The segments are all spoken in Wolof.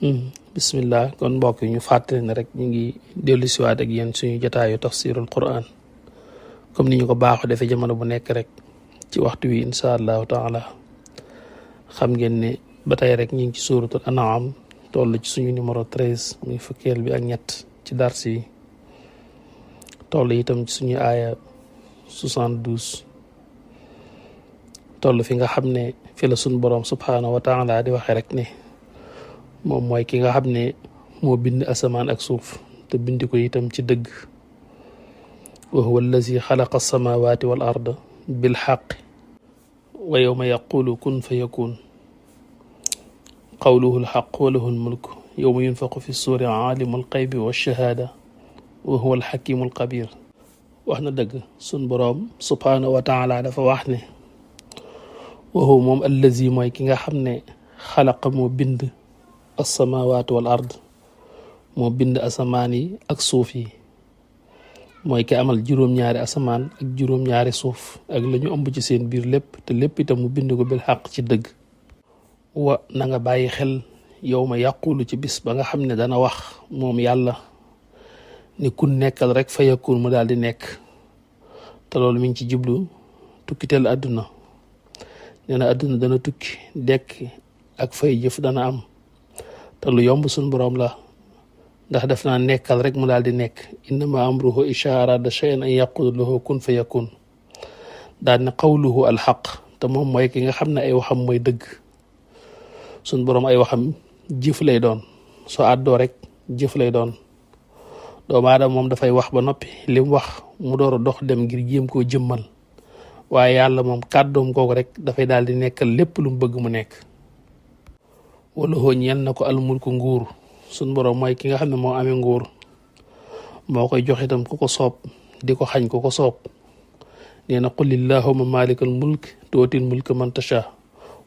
bismillah kon mbokk yi ñu fàttali ne rek ñu ngi dellu siwaat ak yéen suñu jotaayu tafsirul quran comme ni ñu ko baaxoo defee jamono bu nekk rek ci waxtu wi insha allahu taala. xam ngeen ne ba tey rek ñu ngi ci suuratul an'am toll ci suñu numéro 13 muy fukkeel bi ak ñett ci dars yi, toll itam ci suñu aaya 72, toll fi nga xam ne fi la suñu boroom subhaanahu wa taala di waxe rek ne moom mooy ki nga xam ne moo bind asamaan ak suuf te bind ko itam ci dëgg. wa huwa allazi xalaqa alsamawati wal arda bilxaq wa yowma yaqulu kun fa yakun qawluhu alxaq wa lahu almulk yowma yunfaqu fi suuri aalimu alxaybi walchahaada wa huwa alxakimu alxabir. wax na dëgg sun boroom subhaanahu wa taala dafa wax ne wa huwa moom allazi mooy ki nga xam ne xalaqa moo bind alsamawat wal ard moo bind asamaan yi ak suuf yi, mooy ki amal juróom-ñaari asamaan ak juróom-ñaari suuf ak la ñu ëmb ci seen biir lépp te lépp itam mu bind ko bil xaq ci dëgg. wa na nga bàyyi xel yow ma yàqulu ci bis ba nga xam ne dana wax moom yàlla ni kun nekkal rek fa yakun mu daal di nekk. te loolu mi ngi ci jublu tukkiteel àdduna. nee na àdduna dana tukki dekk ak fay jëf dana am te lu yomb suñ boroom la, ndax def naa nekkal rek mu daal di nekk. innama amruhu isha arada shay'an an yaqulu lahu kun fa yakun. daal ne qawluhu alxaq te moom mooy ki nga xam ne ay waxam mooy dëgg. suñ boroom ay waxam jëf lay doon, soo àddoo rek jëf lay doon. doomu aadama moom dafay wax ba noppi li mu wax mu door a dox dem ngir jéem koo jëmmal, waaye yàlla moom kàddoom kooku rek dafay daal di nekkal lépp lu mu bëgg mu nekk. wala hoo ñeel na ko almulku nguur. suñ boroom mooy ki nga xam ne moo amee nguur, moo koy jox itam ku ko soob di ko xañ ku ko soob. nee na qul illahumma malikal mulk tuutil mulka man tasha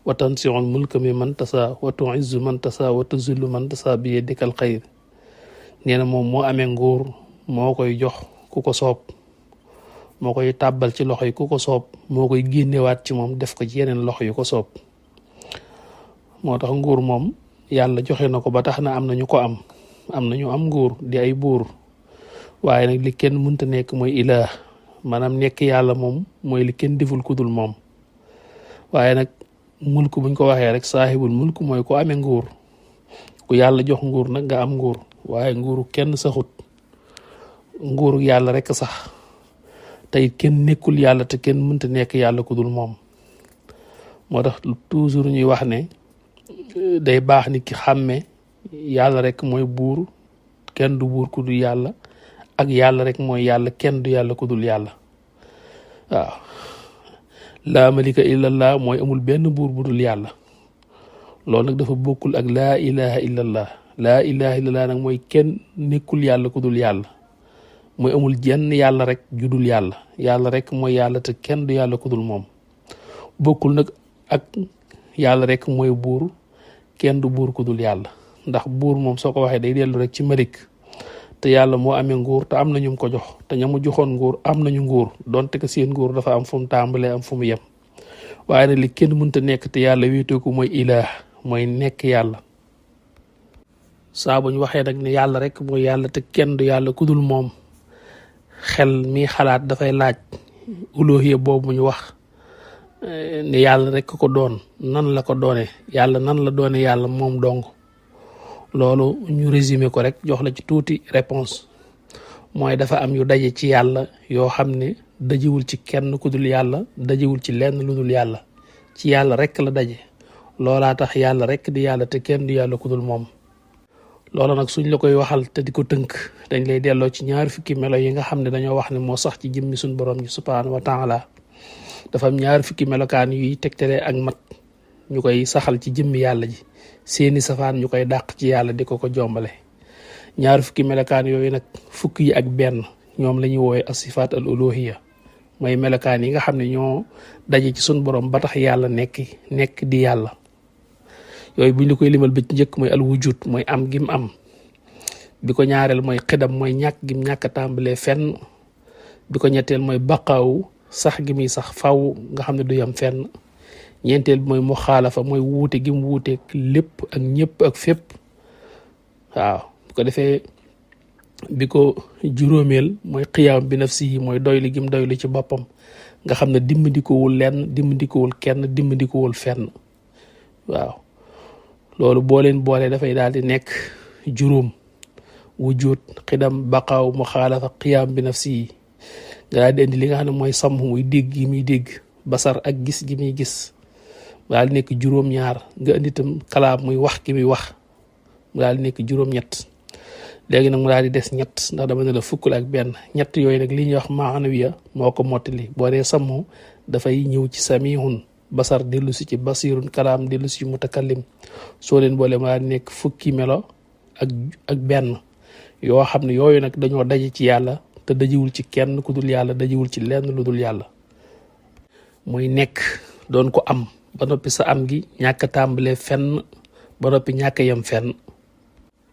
wa tansiul mulka mi man tasa wa tuizzu man tasa wa tuzillu man tasa bi yadikal xayr. nee na moom moo amee nguur, moo koy jox ku ko soob, moo koy tàbbal ci loxo yi ku ko soob, moo koy génnewaat ci moom def ko ci yeneen loxo yu ko soob. moo tax nguur moom yàlla joxe na ko ba tax na am na ñu ko am na ñu am nguur di ay buur, waaye nag li kenn mënta nekk mooy ilaah, maanaam nekk yàlla moom mooy li kenn deful kudul moom. waaye nag mulk buñ ko waxee rek saahibul mulk mooy ko amee nguur, ku yàlla jox nguur nag nga am nguur, waaye nguuru kenn saxut, nguuru yàlla rek sax. tey kenn nekkul yàlla te kenn mënta nekk yàlla kudul moom. moo tax toujours ñuy wax ne day baax nit ki xàmme yàlla rek mooy buur, kenn du buur ku dul yàlla, ak yàlla rek mooy yàlla, kenn du yàlla ku dul yàlla. waaw laa malika illallah mooy amul benn buur bu dul yàlla. loolu nag dafa bokkul ak laa ilaha illallah. laa ilaha illallah nag mooy kenn nekkul yàlla ku dul yàlla, mooy amul jenn yàlla rek ju dul yàlla. yàlla rek mooy yàlla te kenn du yàlla ku dul moom. bokkul nag ak yàlla rek mooy buur, kenn du buur ku dul yàlla. ndax buur moom soo ko waxee day dellu rek ci malik, te yàlla moo amee nguur te am na ñu ko jox, te ña mu joxoon nguur am nañu nguur, donte que seen nguur dafa am fu mu tàmbalee am fu mu yem. waaye nag li kenn mënta nekk te yàlla wéetoo ko mooy ilaah, mooy nekk yàlla. saa bu ñu waxee nag ne yàlla rek mooy yàlla te kenn du yàlla ku dul moom, xel mi xalaat dafay laaj uluhiyya boobu ñu wax ne yàlla rek ko doon, nan la ko doone yàlla, nan la doone yàlla moom dong. loolu ñu résumé ko rek jox la ci tuuti réponse, mooy dafa am yu daje ci yàlla yoo xam ne dajewul ci kenn ku dul yàlla, dajewul ci lenn lu dul yàlla, ci yàlla rek la daje. loolaa tax yàlla rek di yàlla te kenn du yàlla ku dul moom. loolu nag suñ la koy waxal te di ko tënk, dañ lay delloo ci ñaari fukki melo yi nga xam ne dañoo wax ne moo sax ci jëmmi suñ borom ji subhaanahu wa taala. dafa am ñaari fukki melokaan yuy tegtale ak mat, ñu koy saxal ci jëmmi yàlla ji, seeni safaan ñu koy dàq ci yàlla di ko jombale. ñaari fukki melokaan yooyu nag fukk yi ak benn ñoom la ñuy woowee asifaat al uluhiyya, mooy melokaan yi nga xam ne ñoo daje ci suñ borom ba tax yàlla nekk di yàlla. yooyu buñ la koy limal ba ci njëkk mooy al wujud, mooy am gim am. bi ko ñaareel mooy xidam, mooy ñàkk gim ñàkk a tàmbalee fenn. bi ko ñetteel mooy baqaaw, sax gi muy sax faw nga xam ne du yam fenn. ñeenteel bi mooy muxaalafa, mooy wuute gi mu wuuteeg lépp ak ñëpp ak fépp. waaw bu ko defee bi ko juróomeel mooy qiyaam bi nafsihi mooy doylu gim doylu ci boppam nga xam ne dimbandikowul lenn dimbandikowul kenn dimbandikowul fenn waaw loolu boo leen boolee dafay daal di nekk juróom wujud xidam baqaaw muxaalafa qiyaam bi nafsihi nga daal di indi li nga xam ne mooy sàmm muy dégg gi muy dégg basar ak gis gi muy gis daal di nekk juróom-ñaar nga indi itam kalaam muy wax gi muy wax mu daal di nekk juróom-ñett léegi nag mu daal di des ñett ndax dama ne la fukk la ak benn ñett yooyu nag li ñuy wax maanawiya moo ko mottali boo dee sàmm dafay ñëw ci samihun basar dellu si ci basirun kalaam dellu si ci mutakallim soo leen boole mu daal di nekk fukki melo ak benn yoo xam ne yooyu nag dañoo daje ci yàlla te dajiwul ci kenn ku dul yàlla dajiwul ci lenn lu dul yàlla muy nekk doon ko am ba noppi sa am gi ñàkk a tàmbalee fenn ba noppi ñàkk a yem fenn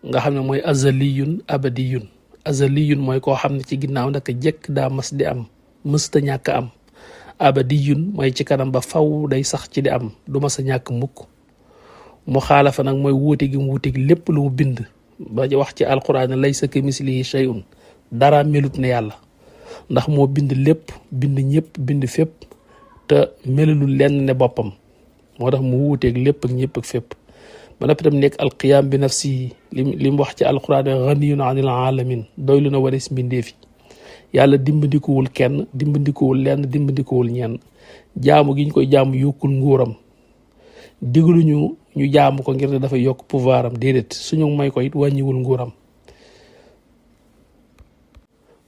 nga xam ne mooy azaliyun abadiyun azaliyun mooy koo xam ne ci ginnaaw naka jekk daa mas di am mësta ñàkk am abadiyun mooy ci kanam ba faw day sax ci di am du mas a ñàkk mukk mu xaalafa nag mooy wuute gi mu wuute gi lépp lu mu bind ba wax ci alquran ne laysa kamislihi shay'un dara melut ne yàlla ndax moo bind lépp bind ñëpp bind fépp te melalul lenn ne boppam moo tax mu wuuteeg lépp ak ñëpp ak fépp ba noppi tam nekk alqiyaam bi nafsi li mu wax ci alquran ganiyun anil alamin doylu na waris mbindeefi yàlla dimbandikuwul kenn dimbandikuwul lenn dimbandikuwul ñenn jaamu gi ñu koy jaamu yokkul nguuram digaluñu ñu jaamu ko ngir ne dafa yokk pouvoir am déedéet suñu may ko it wàññiwul nguuram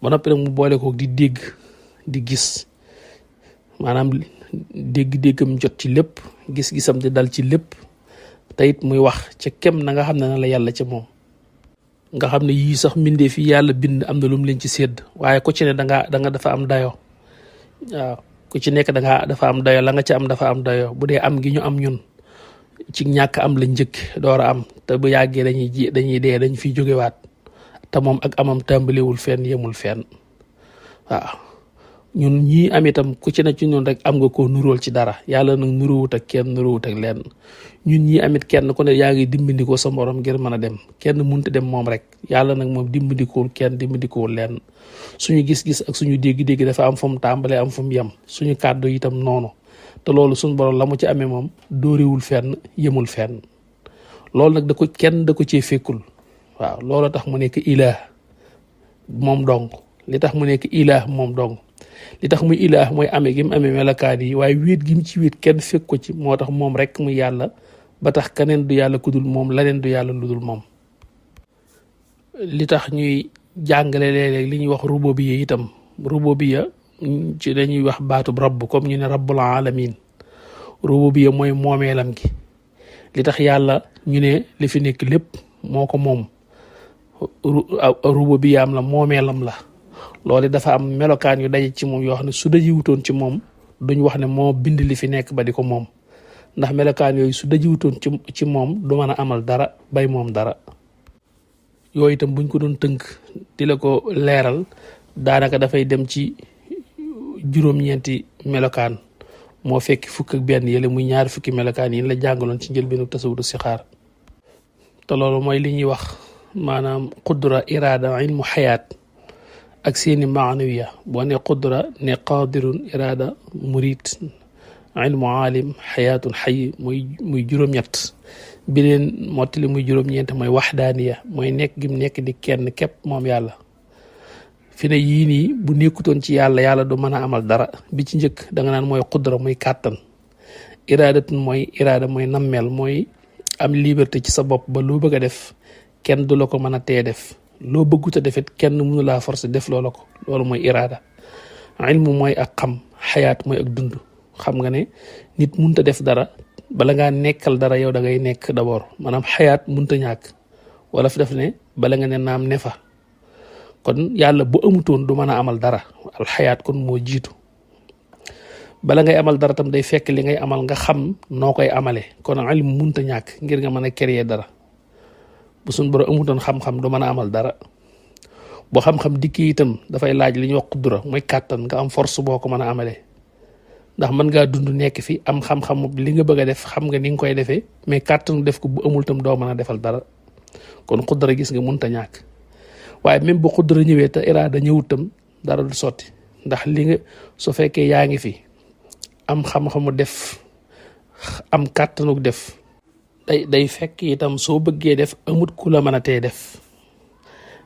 ba noppi nag mu boole ko di dégg di gis maanaam dégg-déggam jot ci lépp gis-gisam di dal ci lépp te it muy wax ca kem na nga xam ne na la yàlla ca moom nga xam ne yii sax mbindee fi yàlla bind am na lu mu leen ci sédd waaye ku ci ne da nga dafa am dayo waaw ku ci nekk dafa am dayo la nga ca am dafa am dayo bu dee am gi ñu am ñun ci ñàkk am la njëkk door a am te bu yàggee dañuy dee dañ fiy jógewaat te moom ak amam tàmbalewul fenn yemul fenn waaw ñun ñii am itam ku ci ne ci ñun rek am nga koo nuróol ci dara yàlla nag nuróowut ak kenn nuróowut ak lenn ñun ñii amit kenn ku ne yaa ngi dimbandikoo sa morom ngir mën a dem kenn munta dem moom rek yàlla nag moom dimbandikoowul kenn dimbandikoowul lenn suñu gis-gis ak suñu dégg-dégg dafa am fu mu tàmbalee am fu mu yem suñu kàddu itam noonu te loolu suñu borom la mu ci amee moom dóorewul fenn yemul fenn loolu nag da ko cee fekkul waaw loolu tax mu nekk ilaah moom dong li tax mu nekk ilaah moom dong li tax muy ilaah mooy amee gi mu amee melakaan yi waaye wéet gi mu ci wéet kenn fekk ko ci moo tax moom rek muy yàlla ba tax keneen du yàlla ku dul moom leneen du yàlla lu dul moom li tax ñuy jàngale léeg-léeg li ñuy wax rububiyya itam rububiyya ci dañuy wax baatub rabb comme ñu ne rabbul alamin rububiyya mooy moomeelam gi li tax yàlla ñu ne li fi nekk lépp moo ko moom rububiyyaam la moomeelam la loolu dafa am melokaan yu daje ci moom yoo xam ne su dajiwutoon ci moom duñ wax ne moo bind li fi nekk ba di ko moom ndax melokaan yooyu su dajiwutoon ci moom du mën a amal dara bay moom dara yooyu itam buñ ko doon tënk di la ko leeral daanaka dafay dem ci juróom-ñeenti melokaan moo fekk fukk ak benn yële muy ñaari fukki melokaan yi la jàngaloon ci njëlbeenu tasawudu sixaar te loolu mooy li ñuy wax maanaam qudra iraada ilmu xayaat ak seeni maanawiya boo ne qudra ne qadirun irada murid ilmu alim xayaatun xay muy juróom-ñett bi leen mottali muy juróom-ñeent mooy waxdaaniya mooy nekk gim nekk di kenn képp moom yàlla fi ne yii nii bu nekkutoon ci yàlla du mën a amal dara bi ci njëkk da nga naan mooy qudra muy kàttan iradatun mooy irada mooy nammeel mooy am liberté ci sa bopp ba loo bëgg a def kenn du la ko mën a tee def loo bëggut a defet kenn mënu laa forcer def loola ko loolu mooy iraada ilmu mooy ak xam xayaat mooy ak dund xam nga ne nit munta def dara bala ngaa nekkal dara yow da ngay nekk d'abord maanaam xayaat munta ñàkk wala fi def ne bala nga ne naam ne fa kon yàlla bu amutoon du mën a amal dara al xayaat kon moo jiitu bala ngay amal dara tam day fekk li ngay amal nga xam noo koy amale kon ilmu munta ñàkk ngir nga mën a créer dara bu suñ borom amutoon xam-xam du mën a amal dara boo xam-xam dikki itam dafay laaj li ñuy wax qudra mooy kàttan nga am force boo ko mën a amalee ndax mën ngaa dund nekk fi am xam-xam li nga bëgg a def xam nga ni nga koy defee mais kàttan def ko bu amul tam doo mën a defal dara kon xudra gis nga mënta ñàkk waaye même bu xudra ñëwee te iraada ñëwutam dara du sotti ndax li nga su fekkee yaa ngi fi am xam-xamu def am kàttanuk def day fekk itam soo bëggee def amut ku la mën a tee def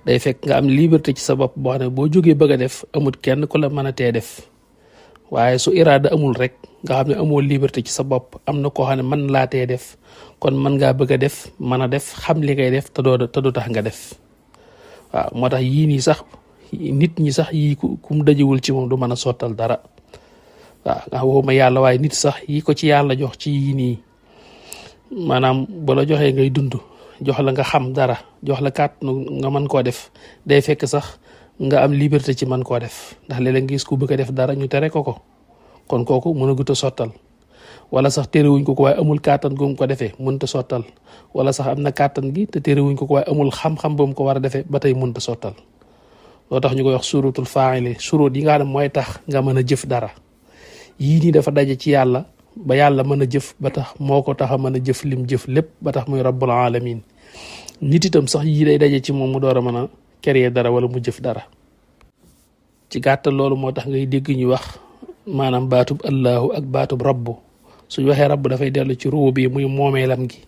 day fekk nga am liberté ci sa bopp boo xam ne boo jógee bëgg a def amut kenn ku la mën a tee def waaye su iraada amul rek nga xam ne amoo liberté ci sa bopp am na koo xam ne mën laa tee def kon mën ngaa bëgg a def mën a def xam li ngay def te du tax nga def waaw moo tax yii nii sax nit ñi sax yii kum dajewul ci moom du mën a sottal dara waaw nga waxuma yàlla waaye nit sax yi ko ci yàlla jox ci yii nii maanaam bu la joxee ngay dund jox la nga xam dara jox la kàttanu nga mën koo def day fekk sax nga am liberté ci mën koo def ndax léeg-léeg nga gis ku bëgg a def dara ñu tere ko kon kooku mën a gut a sottal wala sax terewuñ ko waaye amul kàttan gu mu ko defee mënta sottal wala sax am na kàttan gi te terewuñ ko waaye amul xam-xam bu mu ko war a defee ba tey mënta sottal loo tax ñu koy wax surutul faa'ili surut yi nga xam ne mooy tax nga mën a jëf dara yii nii dafa daje ci yàlla ba yàlla mën a jëf ba tax moo ko tax a mën a jëf lim jëf lépp ba tax muy rabbul alamin nit itam sax yii day daje ci moom mu door a mën a créer dara wala mu jëf dara ci gàttal loolu moo tax ngay dégg ñu wax maanaam baatub allahu ak baatub rabbu suñ waxee rabbu dafay dellu ci ruu bi muy moomeelam gi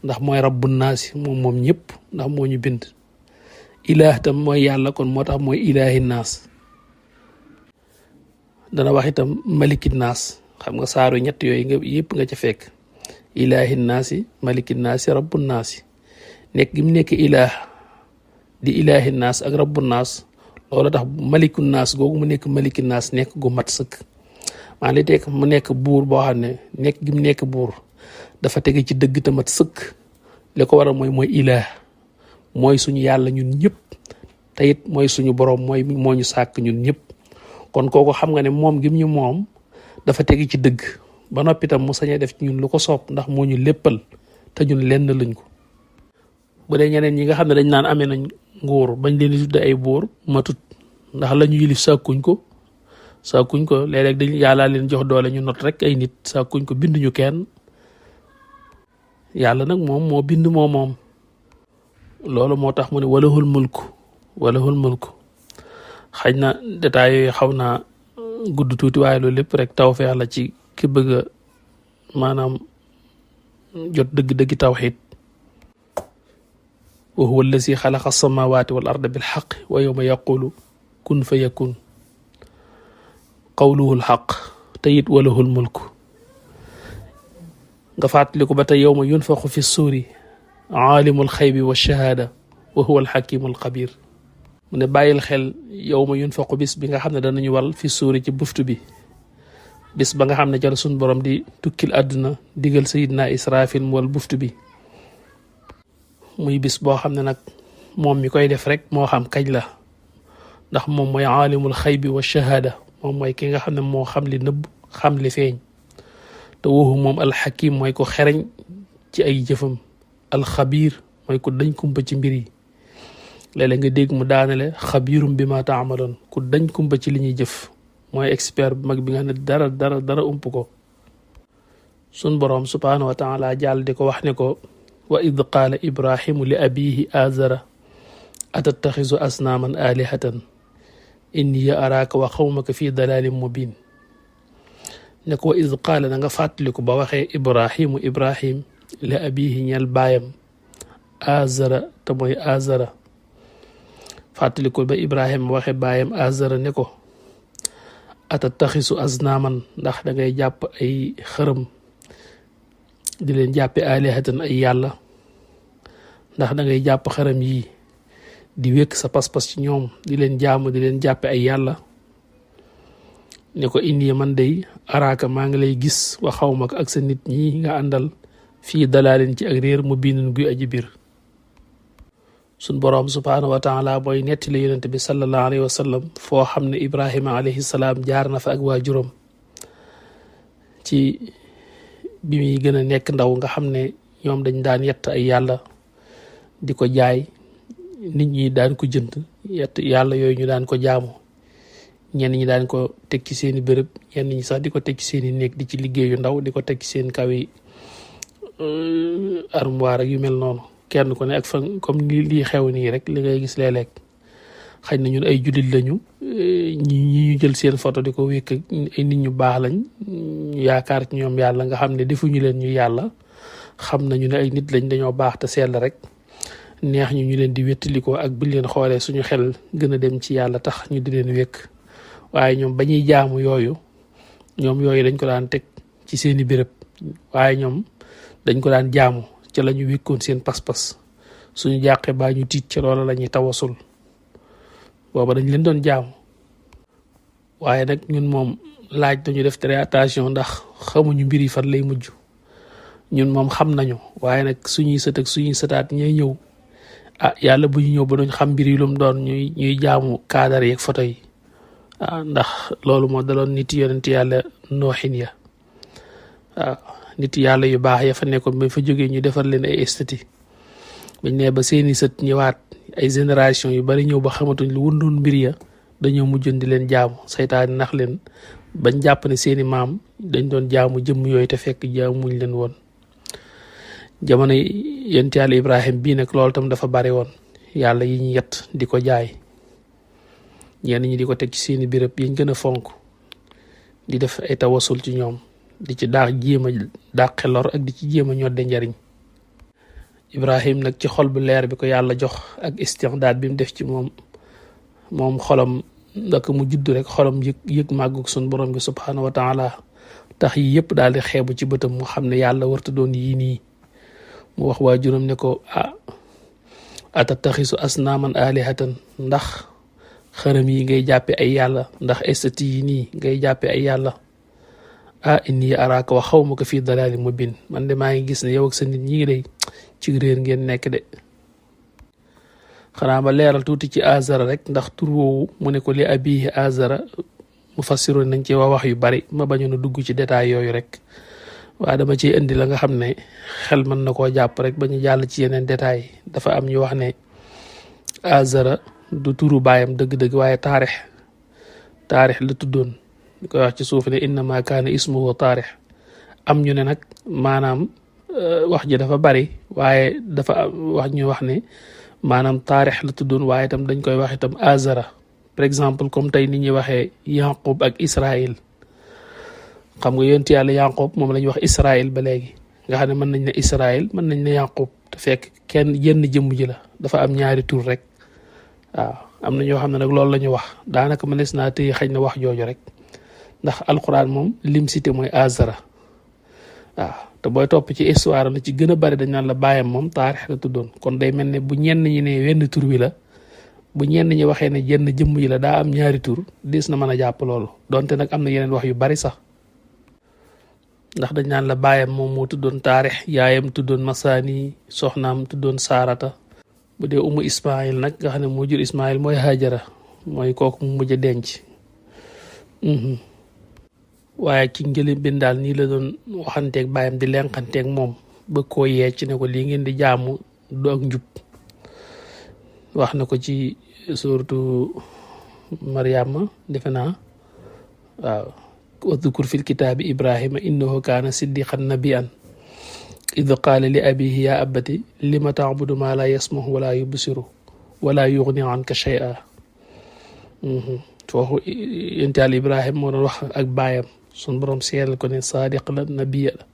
ndax mooy rabbu naasi moom ñëpp ndax moo ñu bind ilaah tam mooy yàlla kon moo tax mooy ilaahi naas dana wax itam maliki naas xam nga saaru ñett yooyu nga yëpp nga ca fekk ilaahi naasi maliki naasi rabbu naasi nekk gi mu nekk ilaah di ilaahi naas ak rabbu naas loolu tax maliku naas googu mu nekk maliki naas nekk gu mat sëkk maa li tekk mu nekk buur boo xam ne nekk gi mu nekk buur dafa tege ci dëgg te mat sëkk li ko waral mooy ilaah mooy suñu yàlla ñun ñëpp te it mooy suñu borom moo ñu sàkk ñun ñëpp kon kooku xam nga ne moom gi ñu moom dafa tege ci dëgg ba noppi tam mu sañee def ci ñun lu ko soob ndax moo ñu léppal te ñun lenn lañ ko bu dee ñeneen ñi nga xam ne dañ naan amee nañ nguur bañ leen di tudde ay buur matut ndax la ñu yilif sàkkuñ ko léeg-léeg dañ yàllaa leen jox doole ñu not rek ay nit sàkkuñ ko binduñu kenn yàlla nag moom moo bind moom loolu moo tax mu ne walahul mulku xëy na détails yooyu xaw naa gudd tuuti waaye loolu lépp rek tawfeex la ci ki bëgg a maanaam jot dëgg-dëggi tawxiid wa huwa allazi xalaqa as-samawati wal arda bil xaq wa yawma yaqulu kun fa yakun qawluhul xaq te it walahul mulku nga fàttaliku ba tey yawma yunfaxu fi suuri aalimul xaybi wa shahaada wa huwa alxakimul xabir mu ne bàyyil xel yawma yunfaxu bis bi nga xam ne danañu wal fi suuri ci buftu bi bis ba nga xam ne ca la suñ borom di tukkil àdduna digal sayidna israfil mu wal buftu bi muy bis boo xam ne nag moom mi koy def rek moo xam kañ la ndax moom mooy aalimul xaybi wa shahaada moom mooy ki nga xam ne moo xam li nëbb xam li feeñ te waxu moom alxakim mooy ko xereñ ci ay jëfam alxabiir mooy ku dañ kumpa ci mbir yi léeg-léeg nga dégg mu daanale xabiirum bi ma taamaloon ku dañ kumpa ci li ñuy jëf mooy expert bu mag bi nga xam ne dara ump ko sun boroom subhaanahu wa taala jàll di ko wax ne ko wa id qaala ibrahimu li abihi azara atattaxisu asnaaman alihatan inni araaka wa xawmaka fi dalalin mubin ne ko wa id qaala na nga fàttaliku ba waxee ibrahim li abihi ñeel baayam azara te mooy azara fàttaliku ba ibrahim waxee baayam azara ne ko atattaxisu asnaaman ndax da ngay jàpp ay xërëm di leen jàppe alihatan ay yàlla ndax da ngay jàpp xërëm yi di wékk sa pas-pas ci ñoom di leen jaamu di leen jàppe ay yàlla ne ko indi man day araaka maa ngi lay gis wa xawma ak sa nit ñi nga àndal fii dalaalin ci ak réer mu biinin guy aji biir suñ boroom subhaanahu wa taala booy nettali yonent bi sallallahu alayhi wa sallam foo xam ne ibrahima alayhi salaam jaar na fa ak waajuram ci bi muy gën a nekk ndaw nga xam ne ñoom dañ daan yett ay yàlla di ko jaay nit ñi daan ko jënd yett yàlla yooyu ñu daan ko jaamu ñenn ñi daan ko teg ci seeni bërëb ñenn ñi sax di ko teg ci seeni néeg di ci liggéey yu ndaw di ko teg ci seen kaw yi armoire ak yu mel noonu kenn ku ne ak fa comme lii xew nii rek li ngay gis léeg-léeg xëy na ñun ay jullit lañu ñi ñu jël seen photo di ko wékk ay nit ñu baax lañ ñu yaakaar ci ñoom yàlla nga xam ne defuñu leen ñu yàlla xam nañu ne ay nit lañ dañoo baax te sell rek neex ñu leen di wéttalikoo ak buñ leen xoolee suñu xel gën a dem ci yàlla tax ñu di leen wékk waaye ñoom ba ñuy jaamu yooyu dañ ko daan teg ci seeni béréb waaye ñoom dañ ko daan jaamu ca la ñu wékkoon seen pas-pas suñu jàqee baa ñu tiit ca loola la ñuy tawasul booba dañ leen doon jaamu waaye nag ñun moom laaj dañu def très attention ndax xamuñu mbir yi fan lay mujj ñun moom xam nañu waaye nag suñuy sët ak suñuy sëtaat ñooy ñëw yàlla bu ñu ñëw ba duñ xam mbir yi lu mu doon ñuy jaamu kaadar yeeg photo yi ndax loolu moo daloon nit yonent yàlla nooxin ya nit yàlla yu baax ya fa nekkoon ba fa jógee ñu defar leen ay esthétique bañ ne ba seeni sët ñëwaat ay génération yu bari ñëw ba xamatuñ lu wundoon mbir ya dañoo mujjoon di leen jaamu saytaane nax leen bañ jàpp ne seeni maam dañ doon jaamu jëmm yooyu te fekk jaamuñ leen woon jamono yonent yàlla Ibrahim bii nag loolu tam dafa bari woon yàlla yi ñu yett di ko jaay ñenn ñi di ko teg ci seeni béréb yiñ gën a fonk di def ay tawasul ci ñoom di ci jéem a dàqe lor ak di ci jéem a ñodde njariñ Ibrahim nag ci xol bu leer bi ko yàlla jox ak istigdaad bi mu def ci moom xolam ndaka mu judd rek xolam yëg màggug sun borom bi subhaanahu wa taala tax yi yëpp daal di xeebu ci bëtam mu xam ne yàlla warta doon yii nii mu wax waajuram ne ko atataxisu asnaaman alihatan ndax xërëm yi ngay jàppe ay yàlla ndax estati yi nii ngay jàppe ay yàlla inni araaka wa xawmaka fii dalaali mubin man de maa ngi gis ne yow ak sa nit ñi ngi day ci réer ngeen nekk de xanaa ma leeral tuuti ci azara rek ndax tur woowu mu ne ko li abihi azara mu fassiroon nañ ci wax yu bari ma bañoon a dugg ci détail yooyu rek waaye dama ciy indi la nga xam ne xel mën na koo jàpp rek ba ñu jàll ci yeneen détail dafa am ñu wax ne azara du turu baayam dëgg-dëgg waaye taarix la tuddoon ñu koy wax ci suuf ne innama kaana ismuhu taarix am ñu ne nag maanaam wax ji dafa bari waaye dafa wax ñu wax ne maanaam taarix la tuddoon waaye itam dañ koy wax itam azara par exemple comme tey ni ñuy waxee Yaqub ak Israël xam nga yonent yàlla Yaqub moom la ñuy wax Israël ba léegi nga xam ne mën nañ ne Israël mën nañ ne Yaqub te fekk kenn yenn jëmm ji la dafa am ñaari tur rek waaw am na ñoo xam ne nag loolu la ñu wax daanaka mënees naa tëye xëy na wax jooju rek ndax alquran moom lim cité mooy azara waaw te booy topp ci histoire la ci gën a bari dañ naan la bàyyam moom taarix la tuddoon kon day mel ne bu ñenn ñi ne wenn tur wi la bu ñenn ñi waxee ne jenn jëmm ji la daa am ñaari tur dis na mën a jàpp loolu donte nag am na yeneen wax yu bari sax ndax dañ naan la bàyyam moom moo tuddoon taarix yaayam tuddoon masaani soxnaam tuddoon saarata bu dee umu ismail nag nga xam ne moo jur ismail mooy hajara mooy kooku mu mujj a denc waaye ci njëlin bin daal nii la doon waxanteeg bàyyam di lenqanteeg moom ba koo yeec ne ko lii ngeen di jaamu du ak njub wax na ko ci suratu Maryama defe naa waaw wadkur fil kitaabi Ibrahima innahu kaana siddiqan nabiyan id qaala li abihi ya abati lima taabudu ma la yasmahu wala yubsiru wala yugni anka shay'a foofu yonent Yàlla Ibrahima moo doon wax ak baayam sun borom seeral ko ne saadiq la nabiya la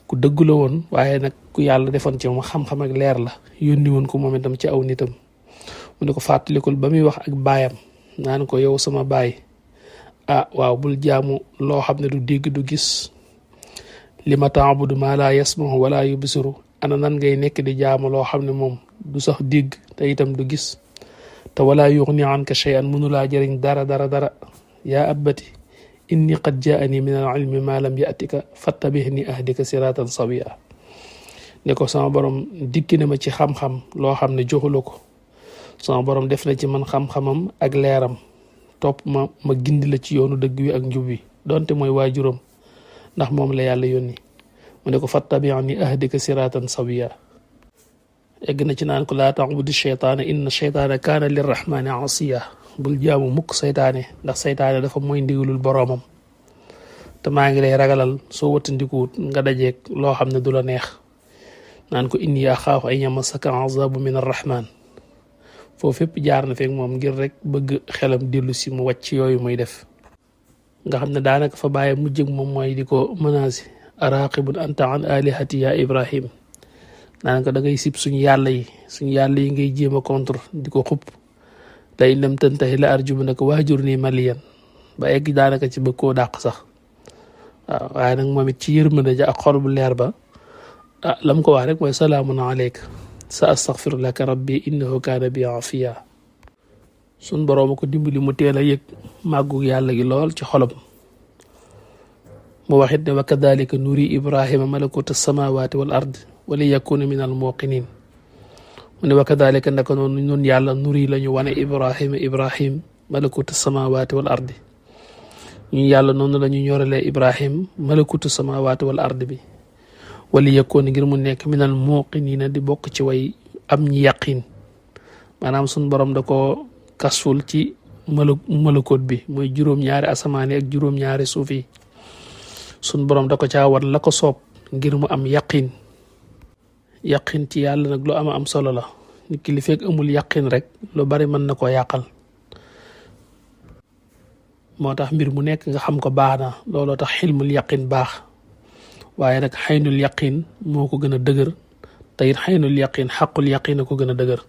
ku dëgg la woon waaye nag ku yàlla defoon ci moom xam-xam ak leer la yónni woon ko moom itam ci aw nitam mu ne ko fàttalikul ba muy wax ak baayam naan ko yow sama baay waaw bul jaamu loo xam ne du dégg du gis li ma taabudu maa laa yasmahu wala yubsiru ana nan ngay nekk di jaamu loo xam ne moom du sax dégg te itam du gis te wala yughni anka shay'an mënulaa jëriñ dara yaa abbati inni qad jaani min al ilmi ma lam yatika fattabihni ahdika siratan sawiya ne ko sama borom dikki na ma ci xam-xam loo xam ne joxula ko sama borom def na ci man xam-xamam ak leeram topp ma gindi la ci yoonu dëgg wi ak njub wi donte mooy waajuram ndax moom la yàlla yónni mu ne ko fattabihni ahdika siratan sawiya egg na ci naan ko laa ta'budu sheytaana inna sheytaana kaana lirrahmani asiya bul jaamu mukk saytaane ndax saytaane dafa mooy ndigalul boroomam te maa ngi lay ragalal soo wëttandikuwut nga dajeeg loo xam ne du la neex naan ko inni axaafu an yamassaka azabu min arrahman foofu fépp jaar na feek moom ngir rek bëgg xelam dellu si mu wàcc yooyu muy def nga xam ne daanaka fa bàyyi mujj ak moom mooy di ko menacé araqibun anta an alihati ya Ibrahim naan ko da ngay sib suñu yàlla yi ngay jéem a contre di ko xupp la in lam tantahi la arjumannaka wahjurni maliyan ba egg daanaka ci bëgg koo dàq sax waaw waaye nag moom it ci yërmande ja ak xol bu leer ba lam ko wax rek mooy salaamun aleyka sa astaghfiru laka rabbi innahu kaana bi afiya sun borooma ko dimbali mu teel a yëg màggu yàlla gi lool ci xolam mu waxit ne wa kadhalika nuri ibrahima malakuta samawati wal ard wali yakuna min al muqinin mu ne wa kadhalika ndaka noonu ñun yàlla nuri la ñu wane ibrahim malakuta samawati wal ardi ñun yàlla noonu la ñu ñoralee ibrahim malakuta samawati wal ard bi wali yakuna ngir mu nekk min al muqinina di bokk ci way am ñi yaqin maanaam sun borom da ko kasful ci malakut bi mooy juróom-ñaari asamaan yi ak juróom-ñaari suuf yi sun borom da ko caa war la ko soob ngir mu am yaqin ci yàlla nag lu am solo la nit ki li fekk amul yaqin rek lu bari mën na koo yàqal moo tax mbir mu nekk nga xam ko baax na looloo tax xilmul yaqin baax waaye nag xaynul yaqin moo ko gën a dëgër te it xaynul yaqin xaqul yaqin a ko gën a dëgër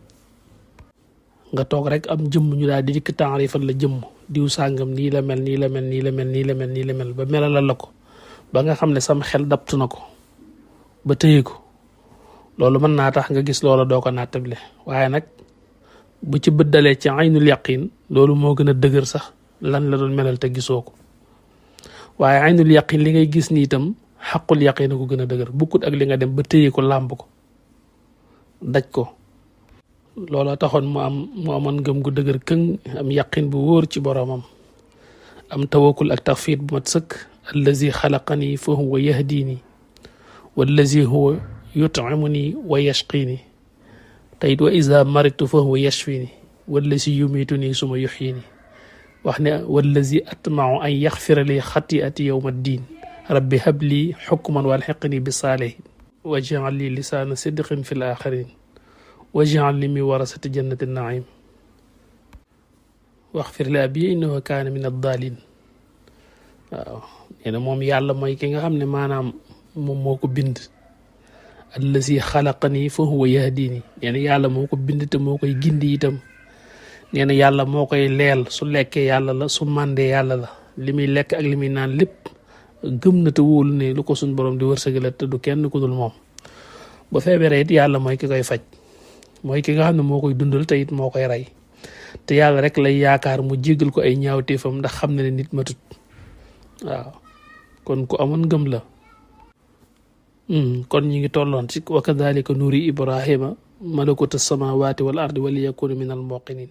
nga toog rek am jëmm ñu daal di dikk taarifal la jëmm diw sàngam nii la mel nii la mel nii la mel nii la mel nii la mel ba melalal la ko ba nga xam ne sam xel dapt na ko ba tëye ko loolu mën naa tax nga gis loola doo ko nattable waaye nag bu ci bëddalee ci aynul yaqin loolu moo gën a dëgër sax lan la doon melal te gisoo ko waaye aynul yaqin li ngay gis ni itam xaqul yaqin a ko gën a dëgër bukkut ak li nga dem ba tëye ko làmb ko daj ko loola taxoon mu amoon ngëm gu dëgër këng am yaqin bu wóor ci boromam am tawakkul ak tawfiid bu mat sëkk allazi xalaqani fa huwa yahdini wallazi huwa yut'imuni wa yashqini tayit wa iza maritu fa huwa yashfini wallazi yumituni suma yuhyini wax ne wallazi atma'u an yaxfira li xati'ati yawma ddin rabbi habli xukman walxiqni bi saalihin waj'al li lisaana sidqin fi l axirin waj'al li min warasati jannati naim waxfir li abi innahu kaana min addaalin waaw nee na moom yàlla mooy ki nga xam ne maanaam moom moo ko bind allazi xalaqani fa huwa yahdini nee na yàlla moo ko bind te moo koy gindi itam nee na yàlla moo koy leel su lekkee yàlla la su màndee yàlla la li muy lekk ak li muy naan lépp gëm na te wóolu ne lu ko suñ borom di wërsëgale te du kenn ku dul moom ba feebaree it yàlla mooy ki koy faj mooy ki nga xam ne moo koy dundal te it moo koy rey te yàlla rek lay yaakaar mu jéggal ko ay ñaawteefam ndax xam na ne nit matut waaw kon ku amoon ngëm la kon ñi ngi tolloon ci wa kadhalika nuri ibrahima malakuta samawati wal ardi wali yakuna min al muqinin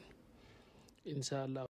insha allah